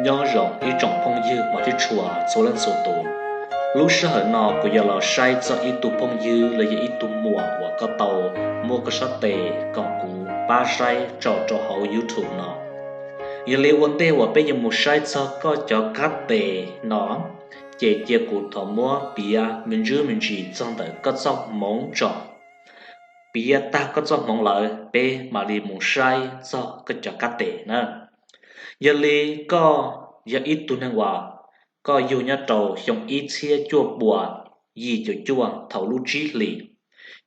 Nyob zoo ib tsoom phooj ywg mos tshua txhua leej txhua tus. Lub sij hawm no kuv yuav los saib txog ib tug phooj ywg los yog ib tug muam uas koj tau muab koj sab tes kom kuv pab saib tso rau hauv YouTube no. Yog li ua ntej uas peb yuav mus saib txog koj cov kab tes no, ces cia kuv thov muab piav me ntsis me ntsis txog ntawm koj txoj hmoov tso. Piav tag koj txoj hmoov lawm peb mam li mus saib txog koj cov kab tes na. Yog li koj yog ib tug neeg uas koj yug nyob rau xyoo ib txhiab cuaj puas yim caum cuaj thaum lub tsib hlis,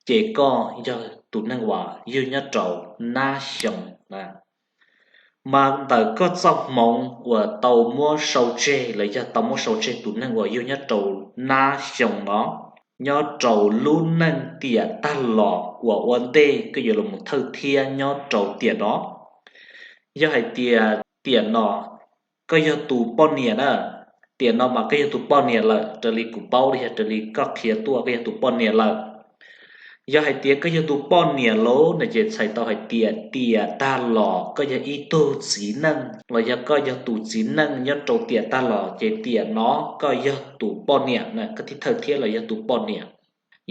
ces koj yog tus neeg uas yug nyob rau nab xyoo na. Mas ntawm koj txoj hmoov uas tau muab sau tseg los yog tau muab sau tseg tus neeg uas yug nyob rau nab xyoo no, nyob rau lub neej tiam tag los uas ua ntej koj yuav los thawj thiab nyob rau tiam no, yog hais tias tiam no koj yog tus poj niam na, tiam no mas koj yog tus poj niam lawm, raws li kuv paub los yog raws li koj qhia tuaj koj yog tus poj niam lawm. Yog hais tias koj yog tus poj niam lawm no ces txhais tau hais tias tiam tag los koj yog ib tug txiv neej los yog koj yog tus txiv neej nyob rau tiam tag los ces tiam no koj yog tus poj niam na, koj thiaj thawj thiab los yog tus poj niam.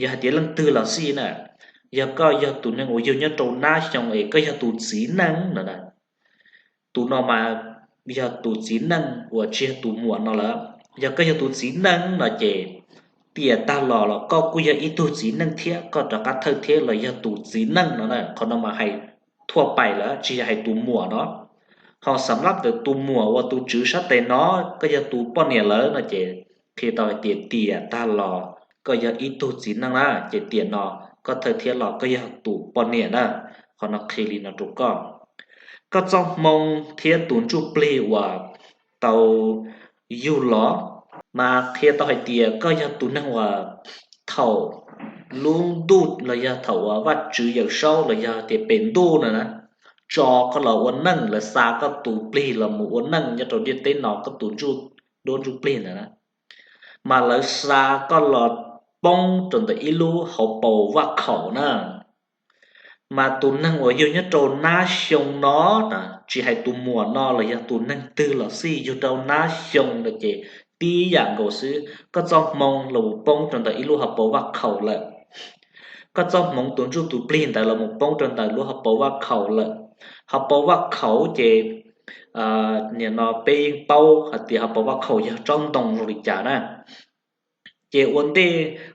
Yog hais tias leej twg los xij na, yog koj yog tus neeg uas yug nyob rau nab xyoo es koj yog tus txiv neej no na, tus no mas yog tus txiv neej uas tsis yog tus muam no lawm. Yog koj yog tus txiv neej no ces tiam tag los los koj kuj yog ib tug txiv neej thiab, koj rov qab thawj thiab los yog tus txiv neej no na. Qhov no mas hais thuaj pais lawm tsis yog hais tus muam no. Ho xam lab ntawm tus muam uas tus tswv sab tes no, koj yog tus poj niam lawm no ces qhia tau hais tias tiam tag los koj yog ib tug txiv neej na, ces tiam no koj thawj thiab los koj yog tus poj niam na. Qhov no qhia li no rau koj. Koj txoj hmoo thiab tus ntsuj plig uas tau yug los mas qhia tau hais tias koj yog tus neeg uas thaum lub ntuj los yog thaum uas Vajtswv Yawmsaub los yog tias pem ntuj na, tso koj los ua neej, lawv xa koj tus plig los mus ua neej nyob rau ntiaj teb no, koj tus ntsuj duab ntsuj plig ntawd na, mas lawv xa koj los poob rau ntawm ib lub hauv paus vaj khaum na. Mas tus neeg uas yug nyob rau nab xyoo no na, tsis hais tus muam no los yog tus neeg twg los xij, yug rau nab xyoo no ces tib yam nkaus xwb, koj txoj hmoo los mus poob rau ntawm ib lub hauv paus vaj khaum lawm. Koj txoj hmoov tus ntsuj tus plig ntawd los mus poob rau ntawm lub hauv paus vaj khaum lawm. Hauv paus vaj khaum ces nim no peb yeej paub hais tias hauv paus vaj khaum yog tsob ntoo zoo li cas na. Ces ua ntej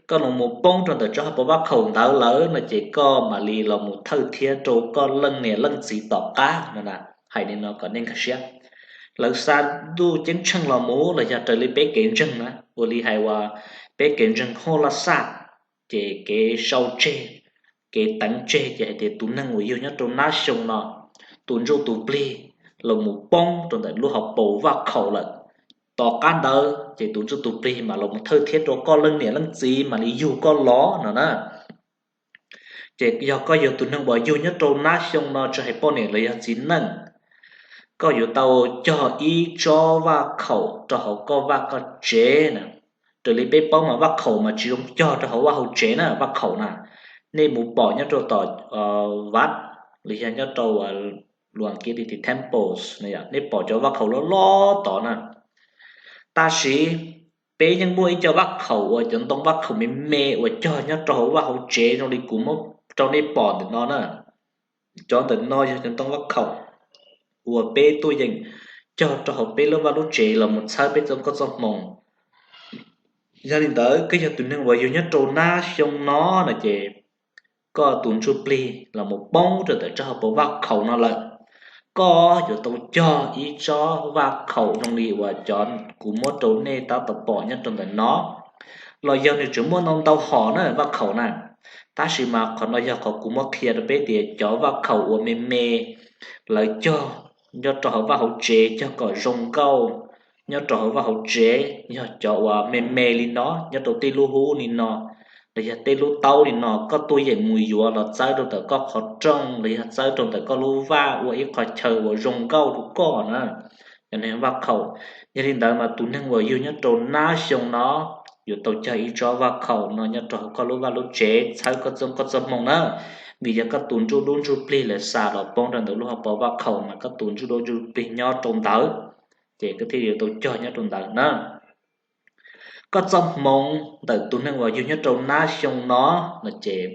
koj los mus poob rau ntawm tsob hauv paus vaj khaum ntawd lawm no ces koj mam li los mus thawj thiab rau koj leej niam leej txiv tom qab no na. Hais li no kom nej nkag siab. Lawv xa ntuj ceeb tsheej los mus los yog raws li peb kev ntseeg na, ua li hais uas peb kev ntseeg hauj laj xaj, ces kev sau tseg, kev teev tseg ces hais tias tus neeg uas yug nyob rau nab xyoo no, tus ntsuj tus plig los mus poob rau ntawm lub hauv paus vaj khaum lawm. Tom qab ntawd ces tus ntsuj tus plig mam los mus thawj thiab rau koj leej niam leej txiv mam li yug koj los no na. Ces yog koj yog tus neeg uas yug nyob rau nab xyoo no tsis hais poj niam los yog txiv neej, koj yuav tau cog ib tsob vaj khaum rau hauv koj vaj koj tsev na. Raws li peb paub mas vaj khaum mas tsis zoo cog rau hauv vaj hauv tsev na, vaj khaum na. Nej mus pom nyob rau tom vaj los yog nyob rau luag kiv li temples, nej pom cov vaj khaum loj loj tod na. Tab sis peb yeej muaj ib co vaj khaum uas cov ntoo vaj khaum me me uas cog nyob rau hauv vaj hauv tsev zoo li kuv muab rau nej pom ntawm no na. Cov ntawm no yog cov ntoo vaj khaum uas peb tuaj yeem cog rau hauv peb lub vaj lub tsev los mus txhawb peb txoj koob txoj hmoo. Yog li ntawd koj yog tus neeg uas yug nyob rau nab xyoo no no ces koj tus ntsuj plig los mus poob rau ntawm tsob hauv paus vaj khaum no lawm. Koj yuav tau cog ib tsob vaj khaum zoo li uas cov kuv muab rau nej tab tom pom nyob rau ntawm no, los yog nws tseem muaj ntau ntau hom na vaj khaum na. Tab sis mas qhov no yog qhov kuv muab qhia rau peb tias cov vaj khaum uas me me lawv cog nyob rau hauv vaj hauv tsev cog kom zoo nkauj nyob rau hauv vaj hauv tsev yog cov uas me me li no nyob rau tej lub hub li no los yog tej lub taub li no, koj tuaj yeem mus yuav los txawb rau ntawm koj qhov rooj los yog txawb rau ntawm koj lub vaj ua ib qho chaw uas zoo nkauj rau koj na. Cov neeg vaj khaum. Yog li ntawd mas tus neeg uas yug nyob rau nab xyoo no yuav tau cog ib tsob vaj khaum no nyob rau hauv koj lub vaj lub tsev txhawb koj txoj koob txoj hmoo na. Vim yog koj tus ntsuj duab ntsuj plig lawv xa los poob rau ntawm lub hauv paus vaj khaum mas koj tus ntsuj duab ntsuj plig nyob rau ntawd. Ces koj thiaj yuav tau cog nyob rau ntawd na. Koj txoj hmoov ntawm tus neeg uas yug nyob rau nab xyoo no no ces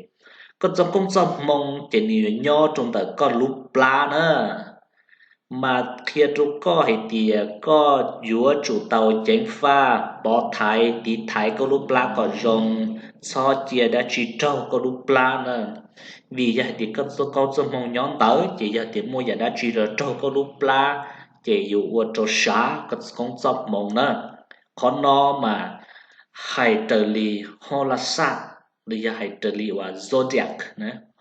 koj txoj koob txoj hmoov ces nws yuav nyob rau ntawm koj lub plab na. Mas qhia rau koj hais tias koj yuav tsum tau ceev faj pov thaiv tiv thaiv koj lub plab kom zoo, txhob cia dab tsi raug koj lub plab na. Vim yog hais tias koj txoj koob txoj hmoov nyob ntawd ces yog tias muaj yam dab tsi los raug koj lub plab ces yuav ua rau sav koj txoj koob txoj hmoov na. Qhov no mas hais raws li hoj laj xaj los yog hais raws li uas zodiac,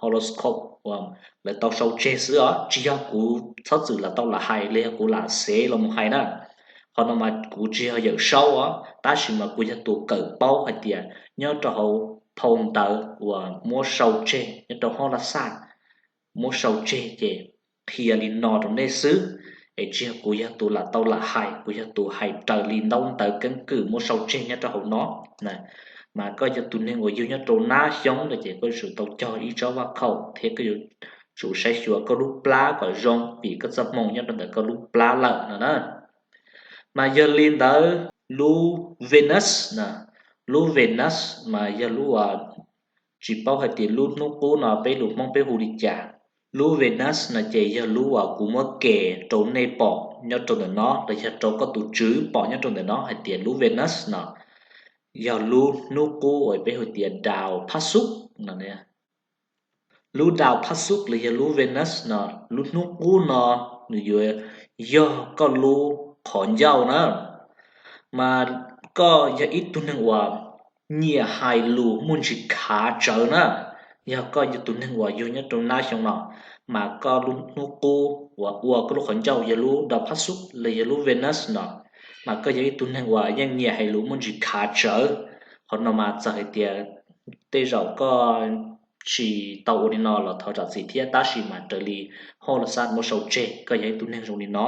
horoscope uas lawv tau sau tseg xwb os, tsis yog kuv txhob txwm lam tau lam hais los yog kuv lam xev los mus hais na. Qhov no mas kuv tsis yog Yawm Saub os, tab sis mas kuv yog tus kawm paub hais tias nyob rau hauv phau ntawv uas muab sau tseg nyob rau hoj laj xaj muab sau tseg ces qhia li no rau nej xwb, es tsis yog kuv yog tus lam tau lam hais, kuv yog tus hais raws li ntaub ntawv keeb kwm muab sau tseg nyob rau hauv no. Mas koj yog tus neeg uas yug nyob rau nab xyoo no ces koj yuav tsum tau cog ib tsob vaj khaum thiab koj yuav tsum saib xyuas koj lub plab kom zoo vim koj txoj hmoo nyob rau ntawm koj lub plab lawm no na. Mas yog li ntawd lub Venus na, lub Venus mas yog lub uas tsis paub hais tias lub hnub qub no peb lus Hmoob peb hu li cas. Lub Venus no ces yog lub uas kuv muab kem rau nej pom nyob rau ntawm no los yog rau koj tus tswv pom nyob rau ntawm no hais tias lub Venus no yog lub hnub qub uas peb hu tias daus phab xub no. Lub daus phab xub los yog lub Venus no, lub hnub qub no nws yuav yog koj lub qhov ncauj na. Mas koj yog ib tug neeg uas nyiam hais lus muaj ntsis khav tsawv na. Yog koj yog tus neeg uas yug nyob rau nab xyoo no, mas koj lub hnub qub uas ua koj lub qhov ncauj yog lub daus phab xub los yog lub Venus no, mas koj yog ib tug neeg uas yeej nyiam hais lus muaj ntsis khav tsawv. Qhov no mas txawm hais tias tej zaum koj tsis tau ua li no los thov zam txim thiab, tab sis mas raws li hauj lwm xaj muab sau tseg koj yog ib tug neeg zoo li no.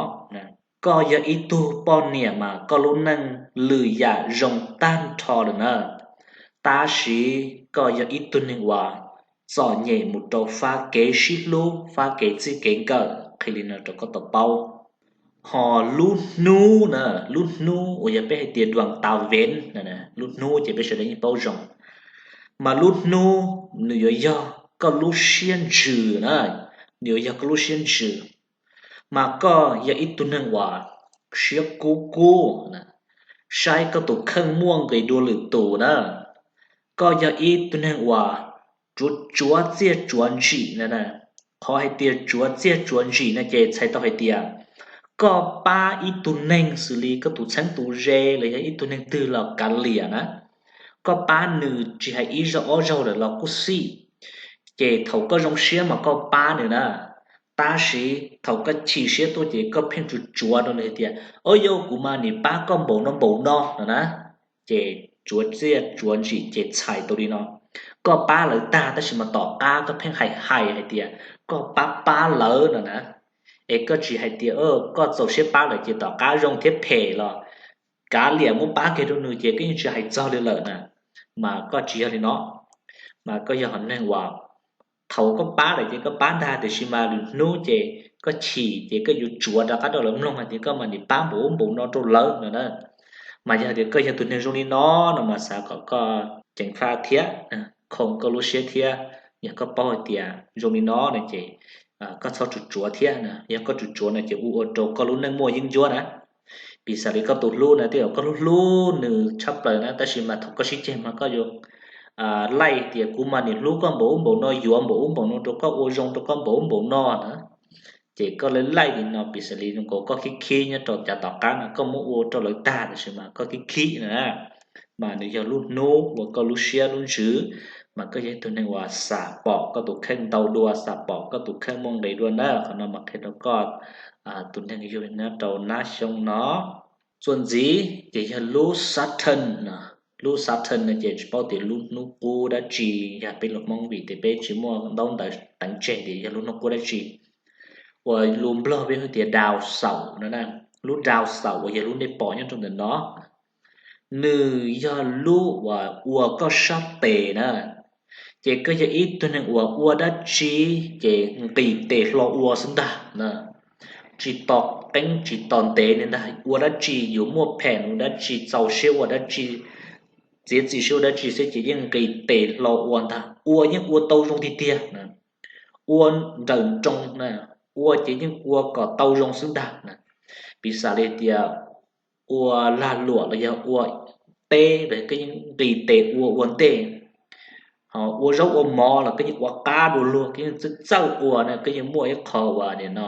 Koj yog ib tug poj niam mas koj lub neej lwm yam zoo tag nrho lawm na, tab sis koj yog ib tug neeg uas txom nyem mus rau fab kev sib hlub, fab kev txij kev nkawm, qhia li no rau koj tau paub. Ho lub hnub na, lub hnub uas yog peb hais tias duas tav vev, lub hnub ces peb sawv daws yeej paub zoo, mas lub hnub nws yuav yog koj lub siab ntsws na, nws yuav yog koj lub siab ntsws. Mas koj yog ib tug neeg uas siab kub kub, saib koj tus kheej muaj nqis dua lwm tus na. Koj yog ib tug neeg uas tsuav tsuav txiaj tsuav ntsim na. Qhov hais tias tsuav txiaj tsuav ntsim no ces txhais tau hais tias koj pab ib tug neeg xws li koj tus txheeb tus ze los yog ib tug neeg twg los kav liam na, koj pab nws tsis hais ib zaug ob zaug lawm los kuj xij. Ces thaum koj zoo siab mas koj pab nws na, tab sis thaum koj chim siab tuaj ces koj pheej tsuav tsuav rau nws hais tias, o yau, kuv mas nim pab koj npaum no npaum no no na. Ces tsuav txiaj tsuav ntsim ces txhais tau li no. Koj pab lawv tag tab sis mas tom qab koj pheej hais hais hais tias koj pab pab lawv no na. Es koj tsis hais tias koj txaus siab pab lawm ces tom qab zoo thiab phem los kav liam muab pab kiag rau nws ces koj yeej tsis hais txog li lawm na. Mas koj tsis yog li no, mas koj yog hom neeg uas thaum koj pab lawm ces koj pab ntag, tiam sis mas lwm hnub ces koj chim ces koj yuav tsuav rov qab rau lawv mloog hais tias koj mas nim pab npaum ub npaum no rau lawv no na. Mas yog tias koj yog tus neeg zoo li no no mas xav kom koj ceev faj thiab, khoom koj lub siab thiab. Yog koj paub hais tias zoo li no no ces koj txhob tsuav tsuav thiab. Yog koj tsuav tsuav no ces ua ua rau koj lub neej muaj yeeb ncuab na. Piv xam li koj tus hlub na, tej zaum koj hlub hlub nws tshaj plaws na, tab sis mas thaum koj sib ceg mas koj yuav laij tias kuv mas nim hlub koj npaum ub npaum no, yuav npaum ub npaum no rau koj, ua zoo rau koj npaum ub npaum no na. Ces koj laij laij li no, piv xam li zoo nkaus koj khib khib nyob rau cav tom qab no, koj muab ua rau lawv tag tab sis mas koj khib khib na. Mas nws yog lub hnub uas koj lub siab lub ntsws, mas koj yog ib tug neeg uas xam pom koj tus kheej ntau dua, xam pom koj tus kheej muaj nqis dua na. Qhov no mas qhia rau koj tus neeg yug nyob rau nab xyoo no. Txuas ntxiv ces yog lub Saturn. Lub Saturn no ces tsis paub tias lub hnub qub dab tsi, yog peb lus Hmoob vim tias peb tsis muaj ntaub ntawv teev tseg tias yog lub hnub qub dab tsi. Uas lus Nplog peb hu tias daus xaum no na. Lub daus xaum uas yog lub nej pom nyob rau ntawm no, nws yog lub uas ua koj sab tes na. Ces koj yog ib tug neeg uas ua dab tsi ces nqis tes hlo ua xwb ntag na. tsis tos qeeb tsis tos ntev li ntag, ua dab tsi yuav muaj phem ua dab tsi, txaus siab ua dab tsi, txiav txim siab ua dab tsi xwb ces yeej nqis tes hlo ua ntag. Ua yeej ua tau zoo tiag tiag, ua nrawm nroos na, ua ces yeej ua kom tau zoo xwb ntag. Piv xam li tias ua lag luam los yog ua teb los koj yeej nqis tes ua ua ntej, ho ua zaub ua mov los koj yeej ua qab dua luag, koj yeej txawj txawj ua na, koj yeej muaj ib qho uas nim no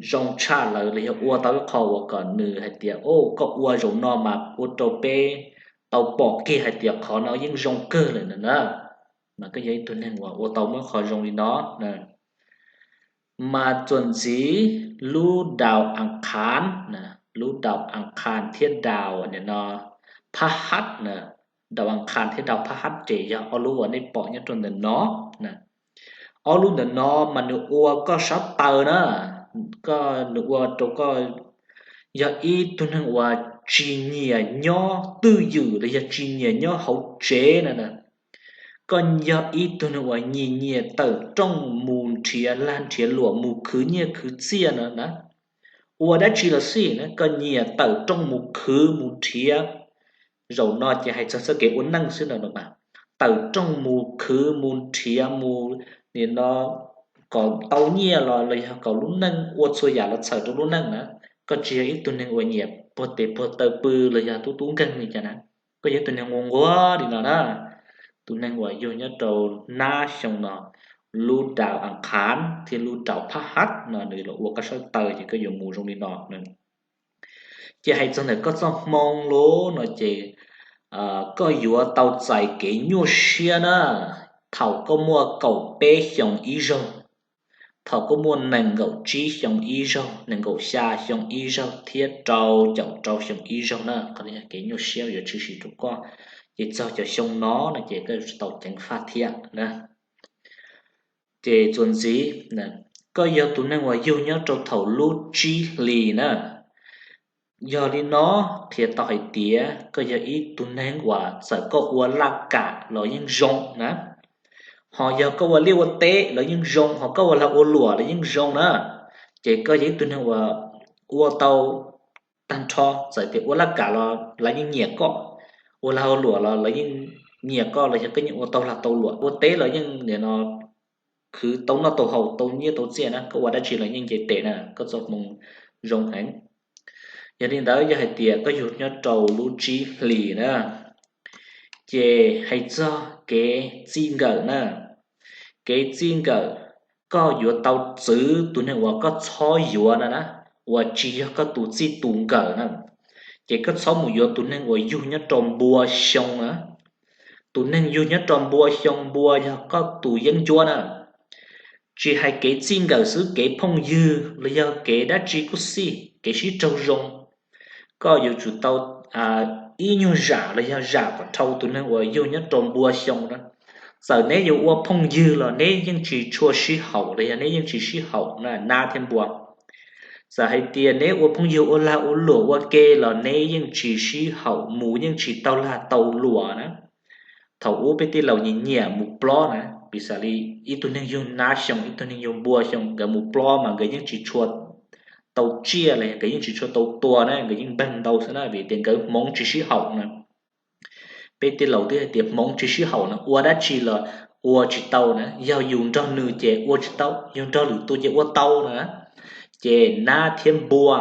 zoo tshaj lawm los yog ua tau ib qho uas kom nws hais tias, o, koj ua zaum no mas ua rau peb tau pom kiag hais tias qhov no yeej zoo kawg lawm na. Mas koj yog ib tug neeg uas ua tau muaj qhov zoo li no. Mas txuas ntxiv lub daus as khas, lub daus as khas thiab daus nim no phab hab na, daus as khas thiab daus phab hab ces yog ob lub uas nej pom nyob rau ntawm no. Ob lub ntawm no mas nws ua koj sab taw na, koj nws ua rau koj yog ib tug neeg uas tsis nyiam nyob twj ywm los yog tsis nyiam nyob hauv tsev na. Koj yog ib tug neeg uas nyiam nyiam tawm rooj mus nrhiav lag nrhiav luam mus khwv nyiaj khwv txiaj no na. Ua dab tsi los xij na koj nyiam tawm rooj mus khwv mus nrhiav. Zaum no ces hais txog txoj kev ua neej xwb no mas, tawm rooj mus khwv mus nrhiav mus nim no kom tau nyiaj los los yog kom lub neej ua txhua yam los txhawm rau lub neej na. Koj tsis yog ib tug neeg uas nyiam puag tes puag taw pw los yog tub tub nkeeg li cas na. Koj yog ib tug neeg ua nquag li no na. Tus neeg uas yug nyob rau nab xyoo no, lub daus as khas thiab lub daus phab hab no nws los ua koj sab taw ces koj yuav mus zoo li no. Ces hais txog ntawm koj txoj hmoo lub no ces koj yuav tau txais kev nyuaj siab na thaum koj muaj kaum peb xyoo ib zaug, thaum koj muaj nees nkaum tsib xyoo ib zaug, nees nkaum xya xyoo ib zaug thiab rau caum rau xyoo ib zaug na. Qhov no yog kev nyuaj siab yuav tshwm sim rau koj. Ces txog cov xyoo no no ces koj yuav tsum tau ceev faj thiab na. Ces txuas ntxiv, koj yog tus neeg uas yug nyob rau thaum lub tsib hlis na. Yog li no qhia tau hais tias koj yog ib tug neeg uas txawm koj ua laj kam los yeej zoo na, ho yog koj ua liaj ua teb los yeej zoo, ho koj ua lag ua luam los yeej zoo na, ces koj yog ib tug neeg uas ua tau tag nrho. Txawm tias ua laj kam los lawv yeej nyiam koj, ua lag ua luam los lawv yeej nyiam koj, los yog koj yeej ua tau lag tau luam, ua teb los yeej nim no khwv tau noj tau haus tau nyiaj tau txiaj na, koj ua dab tsi los yeej nce tes na, koj txoj hmoo zoo heev. Yog li ntawd yog hais tias koj yug nyob rau lub tsib hlis na, ces hais txog kev txij nkawm na, kev txij nkawm, koj yuav tau txwv tus neeg uas koj txhob yuav na na, uas tsis yog koj tus txij tus nkawm na. Ces koj txhob mus yuav tus neeg uas yug nyob rau npua xyoo na. Tus neeg yug nyob rau npua xyoo, npua yog koj tus yeeb ncuab na. Tsis hais kev txij nkawm xwb, kev phooj ywg los yog kev dab tsi kuj xij, kev sib raug zoo, koj yuav tsum tau ib nyuag zam los yog zam kom dhau tus neeg uas yug nyob rau npua xyoo na. Txawm neb yuav ua phooj ywg los neb yeej tsis tshua sib haum los yog neb yeej tsis sib haum na, nab thiab npua. Txawm hais tias neb ua phooj ywg ua lag ua luam ua ke los neb yeej tsis sib haum, mus yeej tsis tau lag tau luam na. Thaum ub peb tij laus nyiam nyiam mus plob na, piv xam li ib tug neeg yug nab xyoo ib tug neeg yug npua xyoo nkawd mus plob mas nkawd yeej tsis tshua tau tsiaj los nkawd yeej tsis tshua tau tua na, nkawd yeej npeeg ntau xwb na vim tias nkawd hmoov tsis sib haum na. Peb tij laus twb hais tias hmoov tsis sib haum na ua dab tsi los ua tsis tau na, yog yus nrog nws ces ua tsis tau, yus nrog lwm tus ces ua tau na. Ces nab thiab npua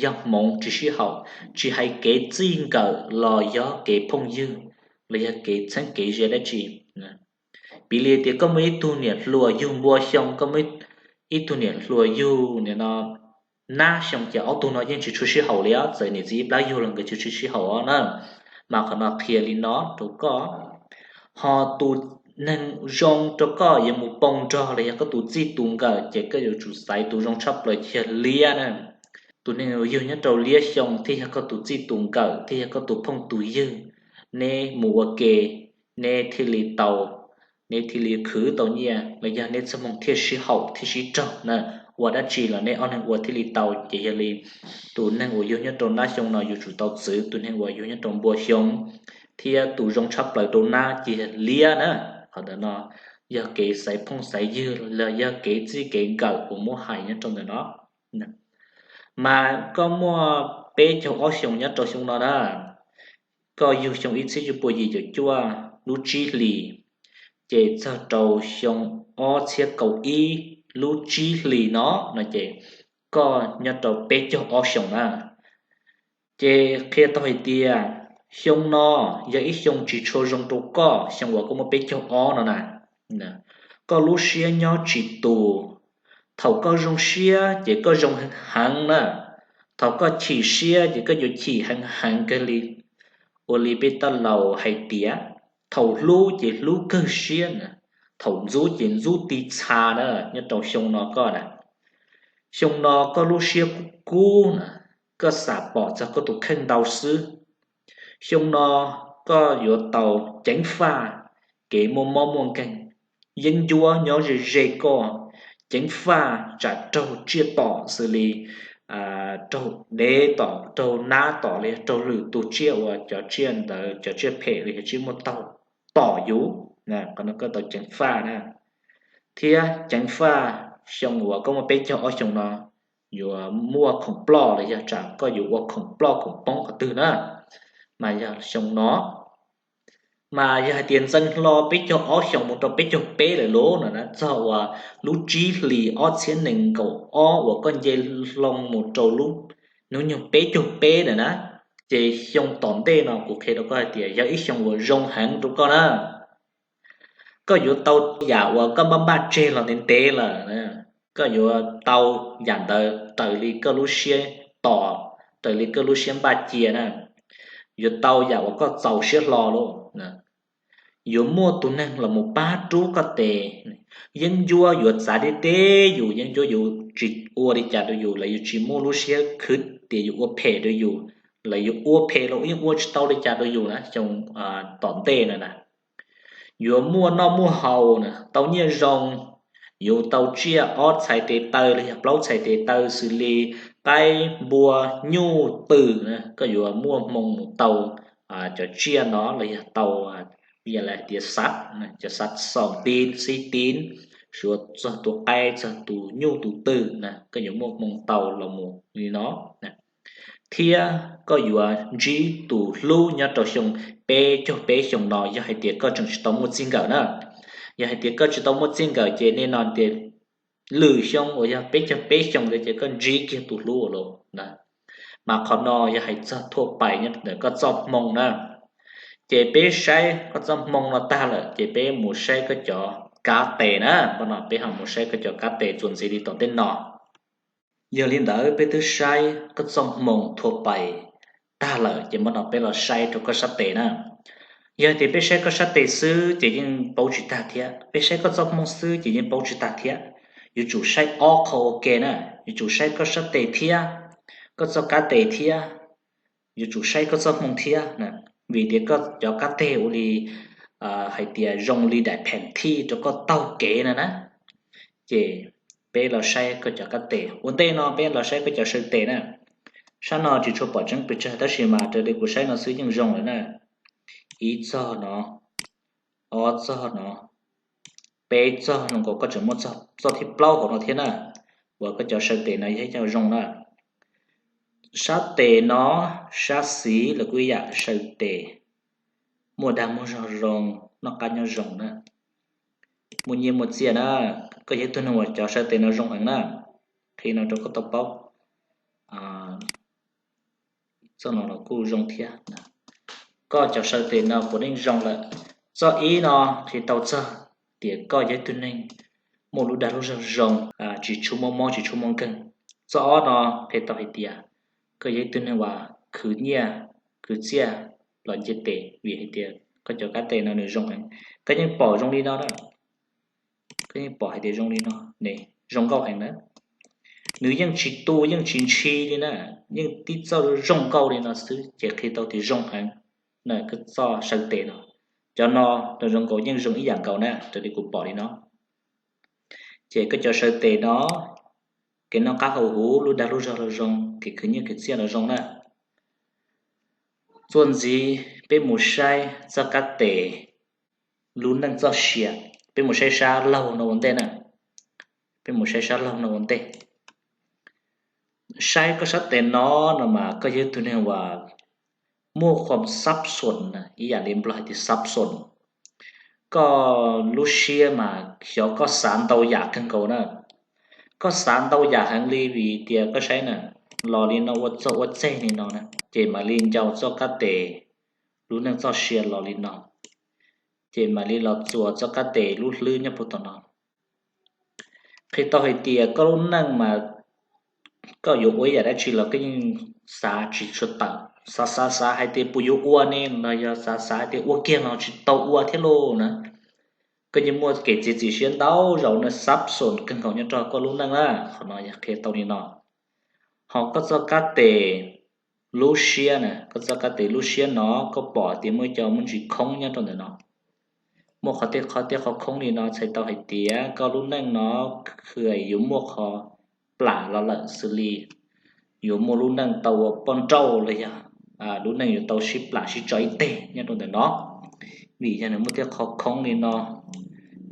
yog hmoov tsis sib haum, tsis hais kev txij nkawm los yog kev phooj ywg los yog kev txheeb kev ze dab tsi. Piv li tias koj muaj ib tug niam hluas yug npua xyoo, koj muaj ib tug niam hluas yug nim no nab xyoo ces ob tug no yeej tsis tshua sib haum li os, txawm niam txiv ib plab yug los nkawd tsis tshua sib haum os na. Mas qhov no qhia li no rau koj. Ho tus neeg zoo rau koj yuav mus poo nrog los yog koj tus txij tus nkawm ces koj yuav tsum xaiv tus zoo tshaj plaws ces yog liab na. Tus neeg uas yug nyob rau liab xyoo thiaj yog koj tus txij tus nkawm thiaj yog koj tus phooj tus ywg, neb mus ua ke, neb thiaj li tau, neb thiaj li khwv tau nyiaj los yog neb txoj hmoo thiaj sib haum thiaj sib raug na. Ua dab tsi los neb ob neeg ua thiaj li tau. Ces yog li tus neeg uas yug nyob rau nab xyoo no yuav tsum tau txwv tus neeg uas yug nyob rau npua xyoo, thiab tus zoo tshaj plaws rau nab ces yog liab na. Qhov ntawm no yog kev xaiv phooj xaiv ywg los yog kev txij kev nkawm uas muab hais nyob rau ntawm no. Mas koj muaj peb caug ob xyoos nyob rau xyoo no na, koj yug xyoo ib txhiab cuaj pua yim caum cuaj lub tsib hlis, ces txog rau xyoo ob txhiab kaum ib lub tsib hlis no, no ces koj nyob rau peb caug ob xyoos na. Ces qhia tau hais tias xyoo no yog ib xyoo tsis tshua zoo rau koj, xyoo uas koj muaj peb caug ob no na. Koj lub siab nyob tsis tus. Thaum koj zoo siab ces koj zoo heev heev na, thaum koj chim siab ces koj yuav chim heev heev kawg li. Ua li peb taj laus hais tias, thaum hlub ces hlub kawg siab na, thaum ntxub ces ntxub ti txha na. Nyob rau xyoo no koj na, xyoo no koj lub siab kub kub na, koj xam pom txog koj tus kheej ntau xwb. Xyoo no koj yuav tau ceev faj kev muaj mob muaj nkeeg, yeeb ncuab nyob ze ze koj, ceev faj tsam raug tsiaj tom xws li raug dev tom, raug nab tom, los yog raug lwm tus tsiaj uas cov tsiaj ntawd cov tsiaj phem los yog tsiaj muaj taug tom yus, qhov no koj tau ceev faj na. Thiab ceev faj xyoo uas koj muaj peb caug ob xyoos no yuav muaj khoom ploj los yog tsam koj yuav ua khoom ploj khoom poob qhov twg na, mas yog xyoo no. Mas yog hais tias ntxeev hlo peb caug ob xyoos mus rau peb caug peb lawm lauj no na, txog uas lub tsib hlis ob txhiab nees nkaum ob uas koj nce hlo mus rau lub hnub nyoog peb caug peb lawm na, ces xyoo tom ntej no kuv qhia rau koj hais tias yog ib xyoo uas zoo heev rau koj na. Koj yuav tau yam uas koj npaj npaj tseg los ntev ntev lawm, koj yuav tau yam ntawd raws li koj lub siab tos, raws li koj lub siab npaj cia na. Yuav tau yam uas koj txaus siab hlo lauj. Yuav muaj tus neeg los mus pab rub koj tes, yeeb ncuab yuav txav deb deb yus, yeeb ncuab yuav tsis ua li cas rau yus, lawv yuav tsis muaj lub siab khwv tias yuav ua phem rau yus, lawv yuav ua phem los yeej ua tsis tau li cas rau yus na xyoo tom ntej no na. Yuav muaj noj muaj haus na, tau nyiaj zoo, yuav tau tsiaj ob txhais tes taw los yog plaub txhais tes taw xws li qaib, npua, nyuj, twm na, koj yuav muaj hmoo mus tau cov tsiaj no los yog tau, yam li hais tias xav, cov xav xoom tiv xib tiv, suav txog tus qaib txog tus nyuj tus twm na, koj yuav muaj hmoo tau los mus li no. Thiab koj yuav ntsib tus hlub nyob rau xyoo peb caug peb xyoo no yog hais tias koj tseem tsis tau muaj txij nkawm na. Yog hais tias koj tsis tau muaj txij nkawm ces nej no tias lwm xyoo uas yog peb caug peb xyoo ntawd ces koj ntsib kiag tus hlub ua luaj na. Mas qhov no yog hais txog thuaj pais nyob ntawm koj txoj hmoo na. Ces peb saib koj txoj hmoo no tag lawm ces peb mus saib koj cov kab tes na. Npaj no peb ho mus saib koj cov kab tes txuas ntxiv li tom ntej no. Yog li ntawd peb twb saib koj txoj hmoo thuaj pais tag lawm ces npaj no peb los saib rau koj sab tes na. Yog tias peb saib koj sab tes xwb ces yeej paub tsis tag thiab, peb saib koj txoj hmoo xwb ces yeej paub tsis tag thiab. Yuav tsum saib ob qho ua ke na, yuav tsum saib koj sab tes thiab, koj txoj kab tes thiab, yuav tsum saib koj txoj hmoo thiab. Vim tias koj cov kab tes ua li hais tias zoo li daim pheem thij rau koj taug kev no na. Ces peb los saib koj cov kab tes. Ua ntej no peb los saib koj cov saw tes na. Sab no tsis tshua pom tseeb pes tsawg tab sis mas raws li kuv saib no xwb yeej zoo lawm na. Ib txog no, ob txog no, peb txog, zoo nkaus koj tseem muaj txoj thib plaub hauv no thiab na. Uas koj cov saw tes no yog ib co zoo na. Sab tes no, sab xis los kuj ib yam saw tes, muaj dag muaj zog zoo, noj qab nyob zoo na, muaj nyiaj muaj txiaj na. Koj yog ib tug neeg uas cov saw tes no zoo heev na, qhia no rau koj tau paub. Txoj no los kuj zoo thiab. Koj cov saw tes no puav leej zoo lawm. Txoj ib no qhia tau txog tias koj yog ib tug neeg muaj lub dag lub zog zoo, tsis tshua muaj mob tsis tshua muaj nkeeg. Txoj ob no qhia tau hais tias koj yog ib tug neeg uas khwv nyiaj khwv txiaj los nce tes vim hais tias koj cov kab tes no nws zoo heev. Koj yeej pom zoo li no na, koj yeej pom hais tias zoo li no ne, zoo nkauj heev na. Nws yeej tsis tu yeej tsis ntshis li na, yeej tib txoj zoo nkauj li no xwb ces qhia tau tias zoo heev na koj txoj saw tes no. Cov no los zoo nkaus yeej zoo ib yam nkaus na raws li kuv pom li no. Ces koj cov saw tes no, kev noj qab haus huv lub dag lub zog los zoo, kev khwv nyiaj khwv txiaj los zoo na. Txuas ntxiv peb mus saib txoj kab tes, lub neej txoj sia, peb mus saib sab laug no ua ntej na. Peb mus saib sab laug no ua ntej. Saib koj sab tes no no mas koj yog ib tug neeg uas muaj khuam xab xoos na, ib yam li Nplog hais tias xab xoos. Koj lub siab mas xyov koj xav ntau yam kawg nkaus na. Koj xav ntau yam heev li vim tias koj saib na, los li no ua txog ua txeg li no na, ces mam li ncau txoj kab tes, lub neej txoj sia los li no, ces mam li los txuas txoj kab tes lub hlwb nyob puag tom no. Qhia tau hais tias koj lub neej mas koj yuav ua ib yam dab tsi los koj yeej xav tsis tshua tawm, xav xav xav hais tias puas yuav ua ne los yog xav xav hais tias ua kiag los tsis tau ua thiab lauj na. Koj yeej muaj kev txiav txim siab ntau zaus na, xab xoos kawg nkaus nyob rau koj lub neej na. Qhov no yog qhia tau li no. Ho koj txoj kab tes lub siab na, koj txoj kab tes lub siab no koj pom tias muaj cov muaj ntsis khoob nyob rau ntawm no. Muaj qhov tej qhov tej qhov khoob li no txhais tau hais tias koj lub neej no kws yuav muaj qhov plam los lawm xws li yuav muaj lub neej tau ua poj nrauj los yog lub neej yuav tau sib plam sib tso ib teg nyob rau ntawm no. Vim yog nws muaj tej qhov khoob li no,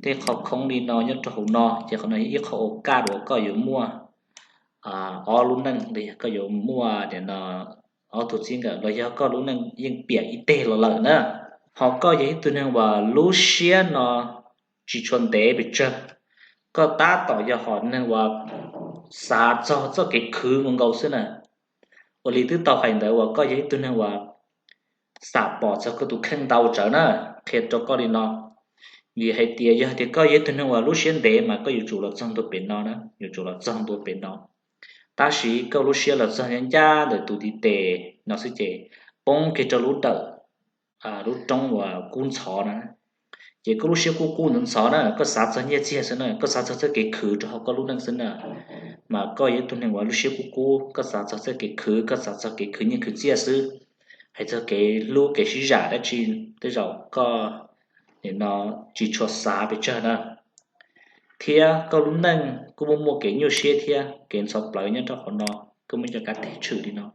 tej qhov khoob li no nyob rau hauv no ces qhov no yog ib qho ua kaj uas koj yuav muaj ob lub neej los yog koj yuav muaj ob tug txij nkawm los yog koj lub neej yeej piam ib teg los lawm na. Ho koj yog ib tug neeg uas lub siab no tsis tshua ntev pes tsawg, koj tab tom yog hom neeg uas xav txog txoj kev khwv nkaus nkaus xwb na. Ua li twb tau hais ntawd uas koj yog ib tug neeg uas xam pom txog koj tus kheej ntau tsawv na. Qhia rau koj li no, vim hais tias yog tias koj yog ib tug neeg uas lub siab ntev mas koj yuav tsum los txog ntua pem no na, yuav tsum los txog ntua pem no. Tab sis koj lub siab los txog ncaj ncaj ntawm tus ntiv tes no xwb ces poob kiag rau lub dawm, lub roob uas kub ntxhov na. Ces koj lub siab kub kub ntxhov ntxhov na, koj xav txog nyiaj txiag xwb na, koj xav txog txoj kev khwv rau hauv koj lub neej xwb na. Mas koj yog ib tug neeg uas lub siab kub kub, koj xav txog txoj kev khwv, koj xav txog kev khwv nyiaj khwv txiaj xwb. Hais txog kev hlub kev sib zam dab tsi tej zaum koj nim no tsis tshua xav pes tsawg na. Thiab koj lub neej kuj muaj muaj kev nyuaj siab thiab kev ntxhov plawv nyob rau qhov no, koj muaj cov kab tes tshwm li no.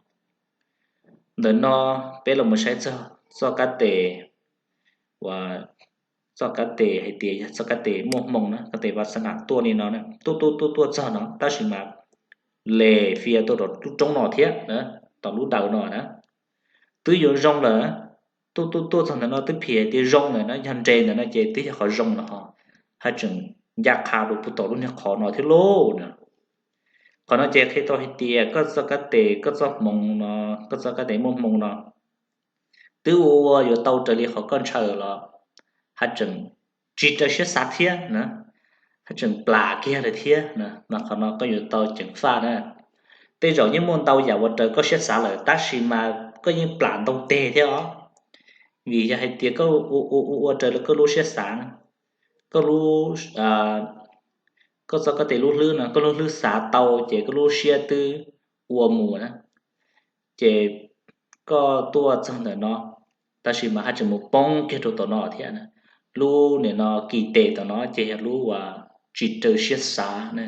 Ntawm no peb los mus saib txog txoj kab tes uas txoj kab tes hais tias yog txoj kab tes muaj hmoo na, kab tes vas xas nas tuaj li no, tuaj tuaj tuaj tuaj txog no tab sis mas les fias tuaj rau lub roob no thiab, tom lub dawm no na. Twb yuav zoo lawm, tuaj tuaj tuaj txog ntawm no twb phim hais tias zoo lawm na, yog nres ntawm no ces twb yog qhov zoo lawm ho, haj tseem ncaj qha rau puag tom lub niag qhov no thiab lauj na. Qhov no ces qhia tau hais tias koj txoj kab tes, koj txoj hmoov no, koj txoj kab tes muaj hmoo no twb ua ua yuav tau raws li qhov koj ntshaw los haj tseem tsis raws siab xav thiab na, haj tseem plam kiag lawm thiab na, mas qhov no koj yuav tau ceev faj na. Tej zaum yeej muaj ntau yam uas raws koj siab xav lawm tab sis mas koj yeej plam ntau teg thiab os. Vim yog hais tias koj ua ua ua raws li koj lub siab xav na, koj lub, koj txoj kab tes lub hlwb no, koj lub hlwb xav tau ces koj lub siab twb ua mus na, ces koj tuaj txog ntawm no, tab sis mas haj tseem mus poob kiag rau tom no thiab na. Lub nim no kis tes tom no ces yog lub uas tsis raws siab xav na,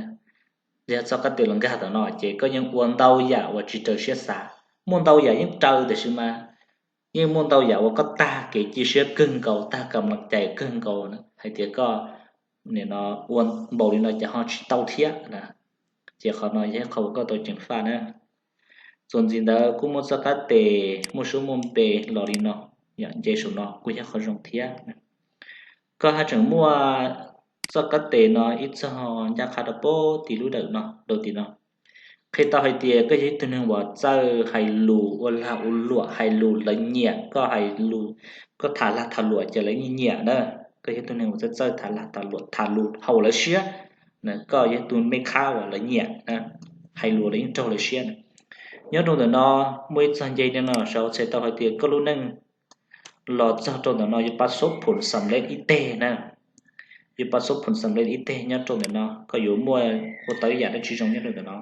yog txoj kab tes los nkag tom no ces koj yeej ua ntau yam uas tsis raws siab xav. Muaj ntau yam yeej raws tab sis mas yeej muaj ntau yam uas koj tag kev cia siab kawg nkaus, tag kam lees cais kawg nkaus na, hais tias koj nim no ua npaum li no ces ho tsis tau thiab na. Ces qhov no yog ib qho uas koj tau ceev faj na. Txuas ntxiv ntawd kuj muaj txoj kab tes muaj suab muaj npe los li no, yam nce saum no kuj yog qhov zoo thiab. Koj haj tseem muaj txoj kab tes no ib txog ncaj qha rau pem tim lub dawm no, rau tim no. Qhia tau hais tias koj yog ib tug neeg uas txawj hais lus ua lag ua luam, hais lus lawv nyiam, koj hais lus, koj tham lag tham luam ces lawv nyiam na. Koj yog ib tug neeg uas txawj txawj tham lag tham luam, tham lus haum lawv siab, koj yog tus me khab uas lawv nyiam, hais lus lawv yeej raug lawv siab na. Nyob rau ntawm no muaj ib txog nce no no, sau txhais tau hais tias koj lub neej los txog rau ntawm no yuav pas xub phum xam lej ib teg na. Yuav pas xub phum xam lej ib teg nyob rau ntawm no, koj yuav muaj ua tau ib yam dab tsi zoo nyob rau ntawm no.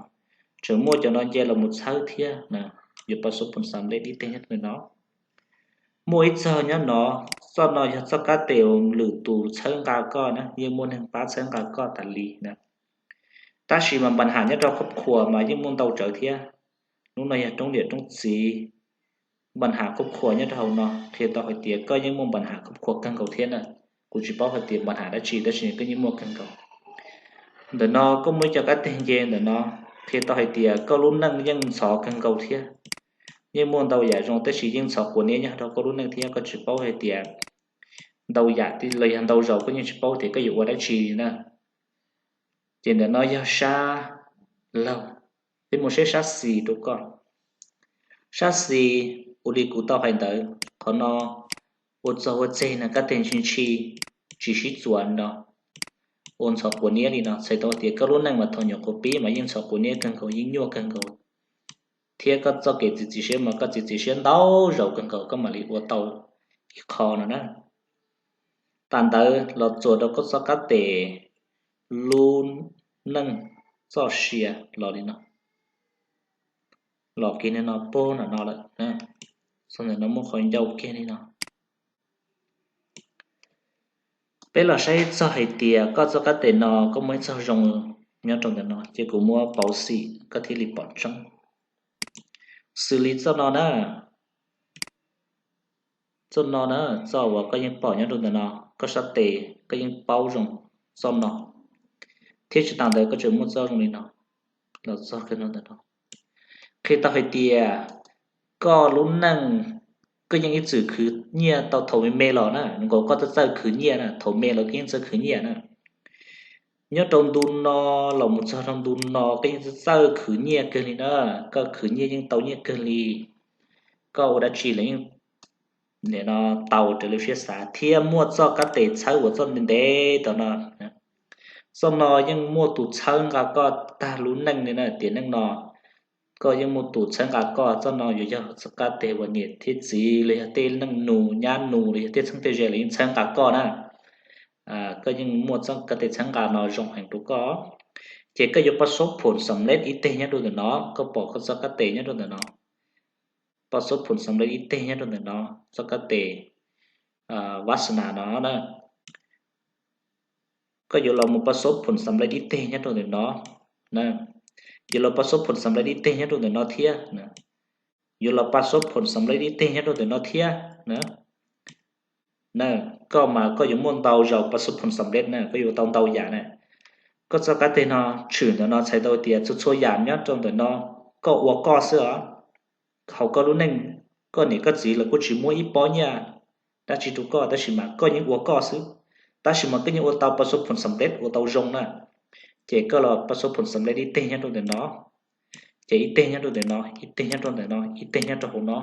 Tseem muaj cov no nce los mus txhawb thiab na. Yuav pas xub phum xam lej ib teg nyob rau ntawm no. Muaj ib txog nyob no, txoj no yog txoj kab tes lwm tus txhawb nqa koj na, yeej muaj neeg pab txhawb nqa koj tas li na. Tab sis mas npa nham nyob rau khub khuas mas yeej muaj ntau tsawv thiab. Lub no yog roob niam roob txiv, npa nham khub khuas nyob rau hauv no qhia tau hais tias koj yeej muaj npa nham khub khuas kawg nkaus thiab na. Kuv tsis paub hais tias npa nham dab tsi tab sis koj yeej muaj kawg nkaus. Ntawm no koj muaj ib co kab teg nce ntawm no, qhia tau hais tias koj lub neej yeej ntxhov kawg nkaus thiab, yeej muaj ntau yam zoo tab sis yeej ntxhov quav niab nyob rau koj lub neej thiab koj tsis paub hais tias ntau yam los yog ntau zaus koj yeej tsis paub tias koj yuav ua dab tsi li na. Ces ntawm no yog sab laug, peb mus saib sab xis rau koj. Sab xis, ua li kuv tau hais ntawd, qhov no ua txog ua txeg no kab teg ntshis ntshis, tsis sib txuas no, ua ntxhov quav niab li no, txhais tau tias koj lub neej mas thaum nyuam qhuav pib mas yeej ntxhov quav niab kawg nkaus, yeej nyuaj kawg nkaus, thiab koj txoj kev txiav txim siab mas koj txiav txim siab ntau zaus kawg nkaus koj mam li ua tau ib qho no na. Tam ntawd los txuas rau koj txoj kab tes lub neej txoj sia los li no, los kiag li no puag nram no lawm, txog ntawm no muaj qhov ncau kiag li no. Peb los saib txog hais tias koj txoj kab tes no koj muaj ib txoj zoo nyob rau ntawm no, ces kuv muab pauv xim koj thiaj li pom tseeb. Xws li txoj no na, txoj no na, txoj uas koj yeej pom nyob rau ntawm no, koj sab tes koj yeej paub zoo txoj no, thiab tsis tas ntawd koj tseem muaj txoj zoo li no los txog kawg no ntawm no, qhia tau hais tias koj lub neej koj yeej ib txwm khwv nyiaj tau thaum me me los na, nkaus koj txawj txawj khwv nyiaj na, thaum me los koj yeej txawj khwv nyiaj na. Nyob rau ntu no los mus txog rau ntu no koj yeej txawj txawj khwv nyiaj kawg li na, koj khwv nyiaj yeej tau nyiaj kawg li, koj ua dab tsi los yeej tau raws li siab xav thiab muaj txoj kab tes txhawb uas txoj ntev ntev tom no. Txoj no yeej muaj tus txhawb nqa koj tag lub neej li na, tiam neej no koj yeej muaj tus txhawb nqa koj, txoj no yuav yog txoj kab tes uas niam thiab txiv los yog tej leej nus nyab nus los yog tej txheeb tej ze los yeej txhawb nqa koj na. Koj yeej muaj txoj kab tes txhawb nqa no zoo heev rau koj, ces koj yuav pas xub phum xam lej ib teg nyob rau ntawm no, koj pom koj txoj kab tes nyob rau ntawm no, pas xub phum xam lej ib teg nyob rau ntawm no, txoj kab tes vas nas no na, koj yuav los mus pas xub phum xam lej ib teg nyob rau ntawm no, yuav los pas xub phum xam lej ib teg nyob rau ntawm no thiab, yuav los pas xub phum xam lej ib teg nyob rau ntawm no thiab na. Koj mas koj yuav muaj ntau zaus pas xub phum xam lej na, koj yuav tau ntau yam na. Koj txoj kab tes no tshwm ntawm no txhais tau tias txhua txhua yam nyob rau ntawm no koj ua koj xwb os. Hauv koj lub neej, koj niam koj txiv los kuj tsis muab ib pob nyiaj dab tsi rau koj, tab sis mas koj yeej ua koj xwb, tab sis mas koj yeej ua tau pas xub phum xam lej ua tau zoo na. Ces koj los pas xub phum xam lej ib teg nyob rau ntawm no, ces ib teg nyob rau ntawm no, ib teg nyob rau ntawm no, ib teg nyob rau hauv no,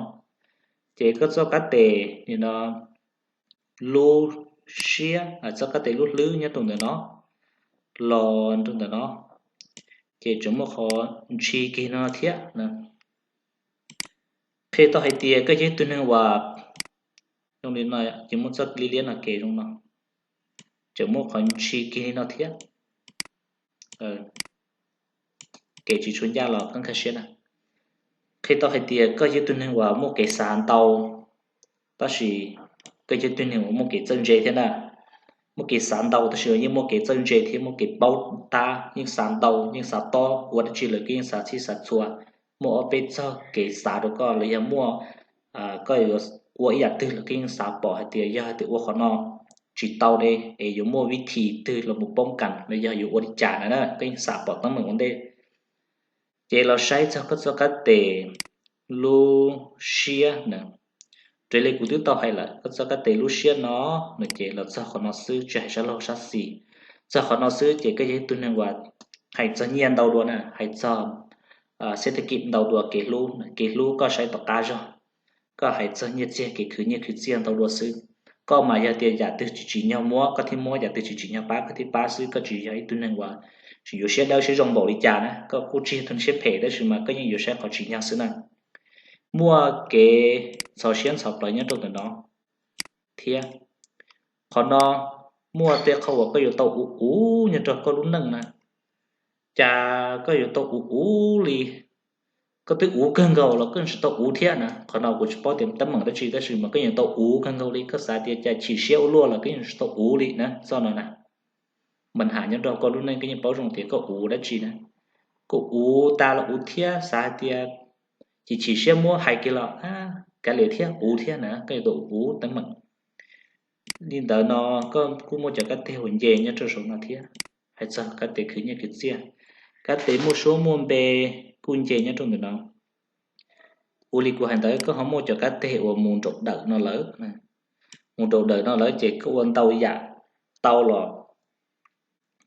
ces koj txoj kab tes no lub siab, txoj kab tes lub hlwb nyob rau ntawm no los rau ntawm no, ces tseem muaj qhov ntshis kiag no thiab. Qhia tau hais tias koj yog ib tug neeg uas zoo li no, ces muaj txoj liab liab no kev zoo no, tseem muaj qhov ntshis kiag li no thiab. Kev tsis tshua ncaj los koj nkag siab na. Qhia tau hais tias koj yog ib tug neeg uas muaj kev xav ntau, tab sis koj yog ib tug neeg uas muaj kev txawj ntse thiab na. Muaj kev xav ntau tab sis yeej muaj kev txawj ntse thiab muaj kev paub tab, yeej xav ntau yeej xav tob, ua dab tsi lawm koj yeej xav txhij xav txhua, muaj ob peb txoj kev xav rau koj los yog muaj, koj yuav ua ib yam twg los koj yeej xav pom hais tias yog hais tias ua qhov no tsis tau ne es yuav muaj vib thim twg los mus poob kas los yog yuav ua li cas na, koj yeej xav pom teeb meem ua ntej. Ces los saib txog koj txoj kab tes lub siab na, raws li kuv twb tau hais lawm, koj txoj kab tes lub siab no, no ces los txog qhov no xwb, tsis hais sab laug sab xis, txog qhov no xwb ces koj yog ib tug neeg uas hais txog nyiaj ntau dua na, hais txog xeb thab kis ntau dua, kev hlub, kev hlub koj saib tom qab zog, koj hais txog nyiaj txiag, kev khwv nyiaj khwv txiaj ntau dua xwb. Koj mas yog tias yam twg tsis tsim nyog muab koj thiaj muab, yam twg tsis tsim nyog pab koj thiaj pab xwb, koj tsis yog ib tug neeg uas tsis yuav siab dawb siab zoo npaum li cas na, koj kuj tsis yog tus siab phem tab sis mas koj yeej yuav saib qhov tsim nyog xwb na. Muaj kev ntxhov siab ntxhov plawv nyob rau ntawm no thiab. Qhov no muaj tej qhov uas koj yuav tau uv uv nyob rau koj lub neej na. Cas koj yuav tau uv uv li, koj twb uv kawg nkaus los koj yeej tsis tau uv thiab na. Qhov no kuv tsis paub tias teeb meem dab tsi tab sis mas koj yeej tau uv kawg nkaus li, koj xav tias cas chim siab ua luaj los koj yeej tsis tau uv li na, txoj no na. Mas ham nyob rau koj lub neej koj yeej paub zoo tias koj uv dab tsi na. Koj uv tas los uv thiab, xav hais tias chim chim siab muab hais kiag los kav liam thiab, uv thiab na, koj yuav tau uv teeb meem. Li ntawd no koj kuj muaj cov kab teg uas nce nyob rau saum no thiab, hais txog kab tes khwv nyiaj khwv txiaj. Kab tes muaj suab muaj npe kuj nce nyob rau ntawm no. Ua li kuv hais ntawd koj ho muaj cov kab tes uas mus nraum dawm no lawm, mus nraum dawm no lawm ces koj ua ntau yam tau los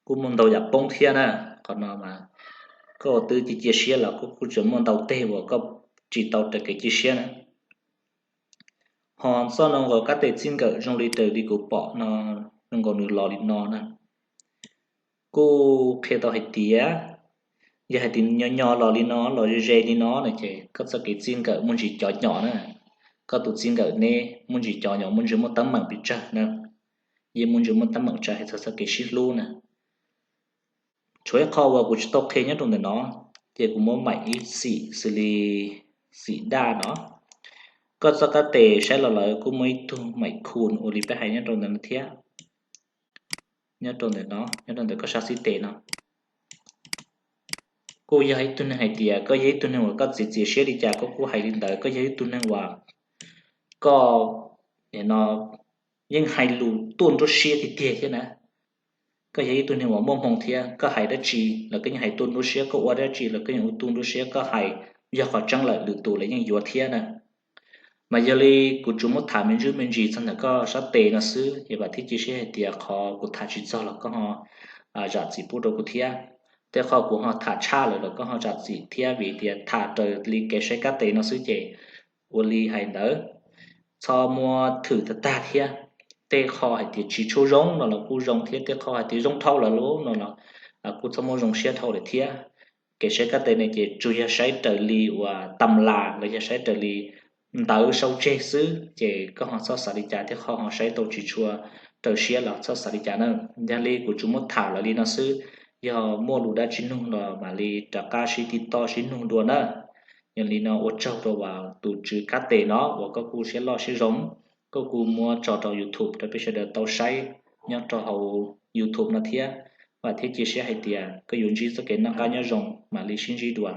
kuj muaj ntau yam poob thiab na. Qhov no mas koj twb cia cia siab los koj kuj tseem muaj ntau teg uas koj tsis tau raws kev cia siab na. Ho txoj no nkaus kab tes txij nkawm zoo li raws li kuv pom no, zoo nkaus nws los li no na. Kuj qhia tau hais tias yog hais tias nyo nyo los li no los ze ze li no no ces koj txoj kev txij nkawm muaj ntsis cov nyom na. Koj tus txij nkawm neb muaj ntsis cov nyom, muaj ntsis muaj teeb meem pes tsawg na, yeej muaj ntsis muaj teeb meem tsawg hais txog txoj kev sib hlub na. Tshuav ib qho uas kuv tsis tau qhia nyob rau ntawm no, ces kuv muab maim ib xim xws li xim daj no. Koj txoj kab tes saib los lawv kuj muaj ib tug maim khun ua li peb hais nyob rau ntawm no thiab. Nyob rau ntawm no, nyob rau ntawm koj sab xib tes no kuj yog ib tug neeg hais tias koj yog ib tug neeg uas koj txiav txim siab li cas koj kuj hais li ntawd, koj yog ib tug neeg uas koj no yeej hais lus tuaj nruab siab tiag tiag thiab na. Koj yog ib tug neeg uas muaj hmoo thiab, koj hais dab tsi los koj yeej hais tuaj nruab siab, koj ua dab tsi los koj yeej ua tuaj nruab siab, koj hais yog qhov tseeb lawm lwm tus los yeej yuav thiab na. Mas yog li kuv tsuas muab tham me ntsis me ntsis txog ntawm koj sab tes no xwb, es vam thiab cia siab hais tias qhov kuv tham tsis txog los koj ho zam txim pub rau kuv thiab. Tej qho kuv ho tham tshaj lawm los koj ho zam txim thiab, vim tias tham raws li kev saib kab tes no xwb ces ua li hais ntawd, txhob muab thwm tag tag thiab. Tej qho hais tias tsis tshua zoo no los kuj zoo thiab, tej qho hais tias zoo dhau lawm no los kuj txhob muab zoo siab dhau lawm thiab. Kev saib kab tes ne ces tsuas yog saib raws li uas tam las los yog saib raws li ntawv sau tseg xwb, ces koj ho txhob xav li cas thiab, qhov ho saib tau tsis tshua raws siab los txhob xav li cas na. Yog li kuv tsuas muab tham lawm li no xwb, yog muaj lus dab tsi nug los mam li rov qab sib tiv toj sib nug dua na. Yog li no ua tsaug rau tus tswv kab tes no uas koj kuj siab loj siab zoo, koj kuj muab tso rau YouTube rau peb sawv daws tau saib nyob rau hauv YouTube no thiab. Vam thiab cia siab hais tias koj yuav ntsib txoj kev noj qab nyob zoo, mam li sib ntsib dua.